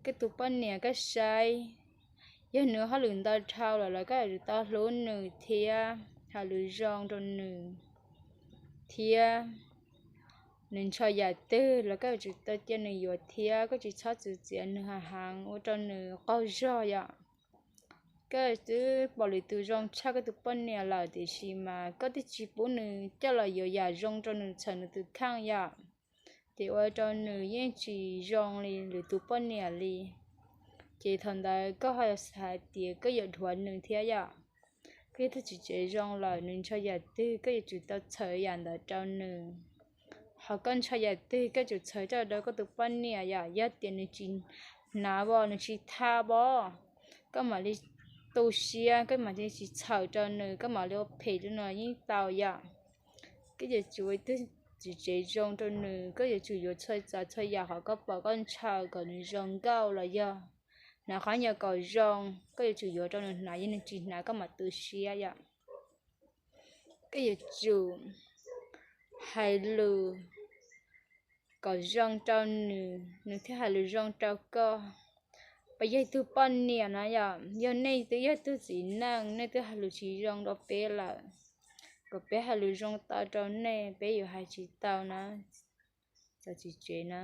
koj tus poj niam koj saib, yog nws hauj lwm ntau dhau lawm los koj yuav tsum tau hlub nws thiab hais lus zoo rau nws, thiab nws ntshaw yam twg los koj yuav tsum tau cia nws yuav thiab koj tsis txhob txwv txiav nws heev heev ua rau nws qaug zog yom. Koj twb pom lwm tus zoo tshaj koj tus poj niam lawm tiam sis mas koj twb tsis pub nws coj los yuav yam zoo rau nws txhawm nws tus kheej yom, ces ua rau nws yeej tsis zoo li lwm tus poj niam li. Ces thaum ntawd koj ho xav hais tias koj yuav dhuav nws thiab yom. Koj yog tug txiv tsev zoo lawm, nws ntshaw yam twg koj yuav tsum tau txhawm yam ntawd rau nws. Ho koj ntshaw yam twg koj tsum txhawm coj rau koj tus poj niam yom. Yog tias nws tsis hnav os, nws tsis tha os, koj mam li tu siab, koj mam li tsis txhawm rau nws, koj mam li ua phem rau nws yeej tau yom. Koj yuav tsum ua ib tug txiv tsev zoo rau nws, koj yuav tsum yuav txhua tsav txhua yam hauv koj pom koj ntshaw kom nws zoo nkauj los yog hnav qhov nyuag kom zoo, koj yuav tsum yuav rau nws hnav, yog nws tsis hnav koj mam tu siab yom. Koj yuav tsum hais lus kom zoo rau nws, nws thiaj hais lus zoo rau koj. Peb yog ib tug poj niam no yom, yog nej twb yog tug txiv neej, nej twb hais lus tsis zoo rau peb lawm, kom peb hais lus zoo tau rau nej, peb yuav hais tsis tau na, cov txiv tsev na.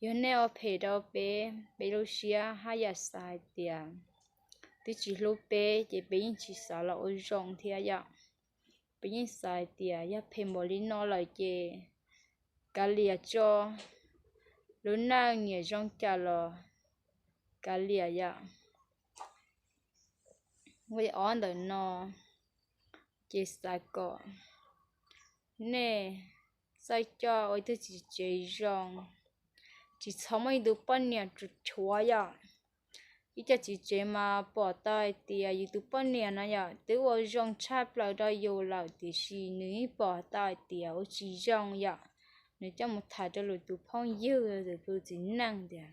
Yog nej ua phem rau peb, peb lub siab haj yam xav hais tias twb tsis hlub peb ces peb yeej tsis xav los ua zoo thiab yom. Peb yeej xav hais tias yog phem npaum li no lawm ces kav liam tso, lub neej nyiam zoo cas los kav liam yom. Ua ob ntawm no ces xav kom nej txawj coj ua ib tug txiv tsev zoo, tsis txhob muaj ib tug poj niam rhuav yom. Ib co txiv tsev mas pom tau hais tias yus tus poj niam no yom twb ua zoo tshaj plaws rau yus lawm tiam sis nws yeej pom tau hais tias ua tsis zoo yom. Nws coj mus tham rau lwm tus phooj ywg, lwm tus txiv neej tias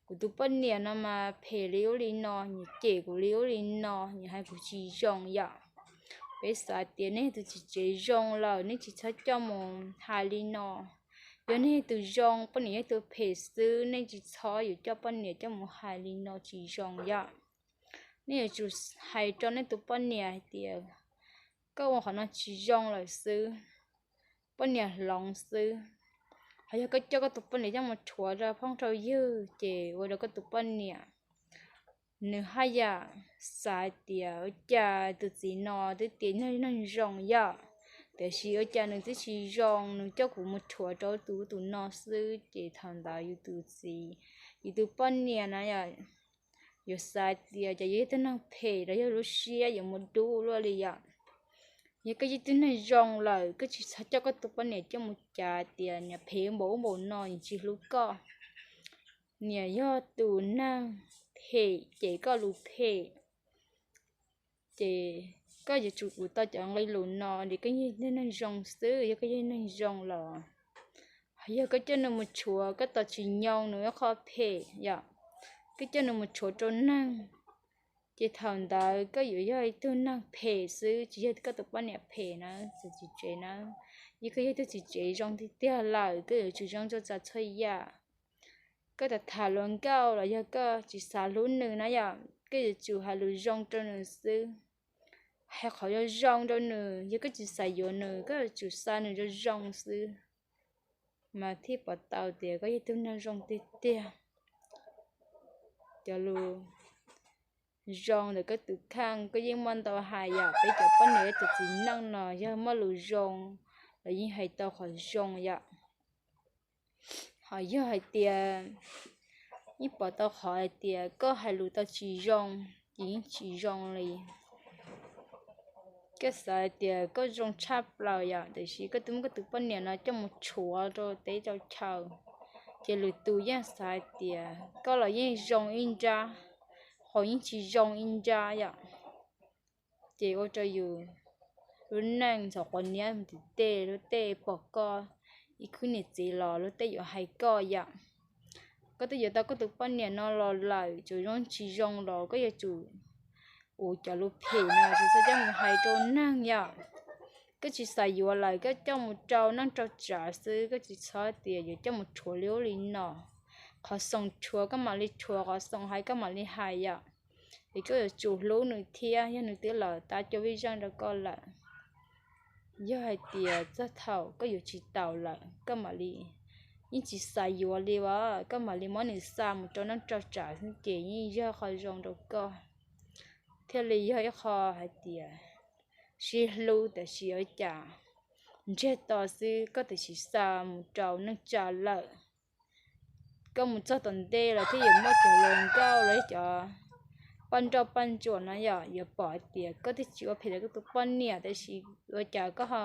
kuv tus poj niam no mas phem li ub li no, nyiam cem kuv li ub li no, nyiam hais kuv tsis zoo yom. Peb xav tias nej yog tus txiv tsev zoo lawm nej tsis txhob coj mus hais li no. Yog nej yog tus zoo, poj niam yog tus phem xwb, nej tsis txhob yuav coj poj niam coj mus hais li no tsis zoo yom. Nej yuav tsum hais rau nej tus poj niam hais tias koj ua qhov no tsis zoo lawm xwb, poj niam hloov xwb. Ho yog koj coj koj tus poj niam coj mus rhuav rau phooj rau ywg ces ua rau koj tus poj niam nws haj yam xav hais tias ua cas tus txiv no twb tias neeg zoo yom, tiam sis ua cas nws twb tsis zoo, nws coj kuv mus rhuav rau tus ub tus no xwb. Ces thaum ntawd yus tus txiv, yus tus poj niam na yom, yuav xav tias ces yog ib tug neeg phem los yog lub siab yuav mus dub luaj li yom. Yog koj yog ib tug neeg zoo lawm koj tsis txhob coj koj tus poj niam coj mus cav tias niam phem npaum ub npaum no, niam tsis hlub koj, niam yog tus neeg phem ces koj lus phem, ces koj yuav tsum ua tau cov nqe lus no li koj yog ib tug neeg zoo xwb. Yog koj yog neeg zoo los yog koj coj nws mus rhuav koj tos tsis nyoo nws ib qho phem yom, koj coj nws mus rhuav rau neeg, ces thaum ntawd koj yuav yog ib tug neeg phem xwb, tsis yog koj tus poj niam phem na, txiv tsev na. Yog koj yog ib tug txiv tsev zoo tiag tiag lawm koj yuav tsum zoo txhua tsav txhua yam. Koj tham tham luag nkauj los yog koj tsis xav hlub nws na yom, koj yuav tsum hais lus zoo rau nws xwb. Hais qhov zoo zoo rau nws, yog koj tsis xav yuav nws koj yuav tsum xa nws zoo zoo xwb, mas thiaj pom tau tias koj yog ib tug neeg zoo tiag tiag. Cov lus zoo ntawm koj tus kheej koj yeej muaj ntau hais yom. Peb cov poj niam cov txiv neej no yog muaj lus zoo los yeej hais tau qhov zoo yom. Ho yog hais tias yeej pom tau qhov hais tias koj hais lus tau tsis zoo, ces yeej tsis zoo li. Koj xav hais tias koj zoo tshaj plaws yom, tiam sis koj twb muab koj tus poj niam no coj mus rhuav rau teb rau chaw, ces lwm tus yeej xav hais tias koj los yeej zoo ib nrab, ho yeej tsis zoo ib nrab yom. Ces ua rau yus lub neej ntxhov quav niab mus tim tej lub tej pom koj ib khub niam txiv los lub tej yuav hais koj yom. Koj twb yuav tau koj tus poj niam no los lawm, tsuas zoo tsis zoo los koj yuav tsum ua cov lus phem no tsis txhob coj mus hais rau neeg yom. Koj tsis xav yuav lawm koj coj mus rau neej rau tsav xwb, koj tsis txhob tias yuav coj mus rhuav li ub li no. qhov Xoo rhuav koj mam li rhuav, qhov Xoo hais koj mam li hais yom. Es koj yuav tsum hlub nws thiab, yog nws twb los tab cuab vij zeej rau koj lawm. Yog hais tias txog thaum koj yuav tsis taus lawm, koj mam li, yeej tsis xav yuav li as, koj mam li muab nws xa mus rau neej rau tsav xwb ces yeej yog qhov zoo rau koj. Thiaj li yog ib qho hais tias sib hlub, tab sis ua cas ntsiag to xwb koj twb tsis xa mus rau neej tsa lawm. Koj mus txog tom ntej los thiaj yuav muaj cov hluas nkauj los cov poj nrauj poj ntsuam no yom, yuav pom hais tias koj twb tsis ua phem rau koj tus poj niam, tab sis ua cas koj ho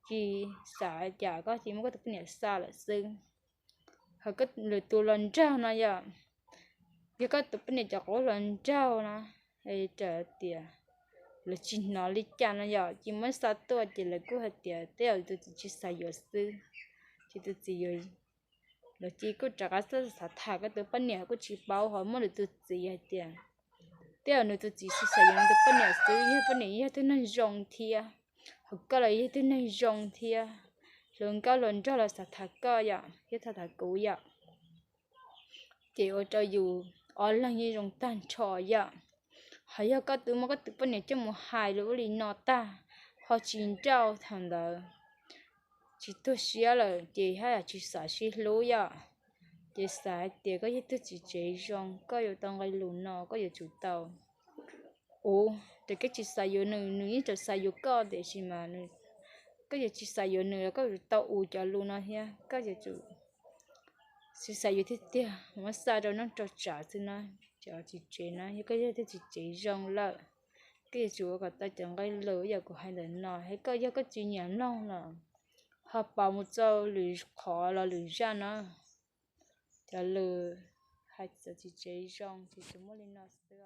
tsis xav, cas koj cia muab koj tus poj niam xa lawm xwb. Ho lwm tus hluas nraug no yom, yog koj tus poj niam cov qub hluas nraug no, raws tias lawv tsis hnov li cas no yom, cia muab xa tuaj ces lawv kuj hais tias tej zaum tus txiv tsis xav yuav xwb. Ces tus txiv yuav, lawv cia kuj rov qab xav tham koj tus poj niam kuj tsis paub, ho muaj lwm tus txiv hais tias tej zaum nws tus txiv tsis xav yuav nws tus poj niam xwb, yog poj niam yog tug neeg zoo thiab, ho koj los yog tug neeg zoo thiab, hluas nkauj hluas nraug los xav tham koj yom, thiab tham tham kuv yom. Ces ua rau yus ob leeg yeej zoo tag nrho yom. Ho yog koj twb muab koj tus poj niam coj mus hais li ub li no tag, ho tsis nrauj thaum ntawd, tsis tuag siab lawm ces haj yam tsis xav sib hlub yom. Ces xav hais tias koj yog tug txiv tsev zoo, koj yuav tau nqe lus no, koj yuav tsum tau ua rau koj tsis xav yuav nws, nws yeej tseem xav yuav koj, tiam sis mas koj yuav tsis xav yuav nws los koj yuav tsum tau ua cov lus no thiab, koj yuav tsum tsis xav yuav tiag tiag, muab xa rau neej rau tsav xwb na. Cov txiv tsev na, yog koj yog tug txiv tsev zoo lawm, koj yuav tsum ua kom tau cov nqe lus yam kuv hais ntawm no, thiab koj yog koj tsis nyiam mloog los ho pab mus txog lwm qhov los lwm zaj na. Cov lus hais txog txiv tsev zoo ces tsuas muaj li no xwb.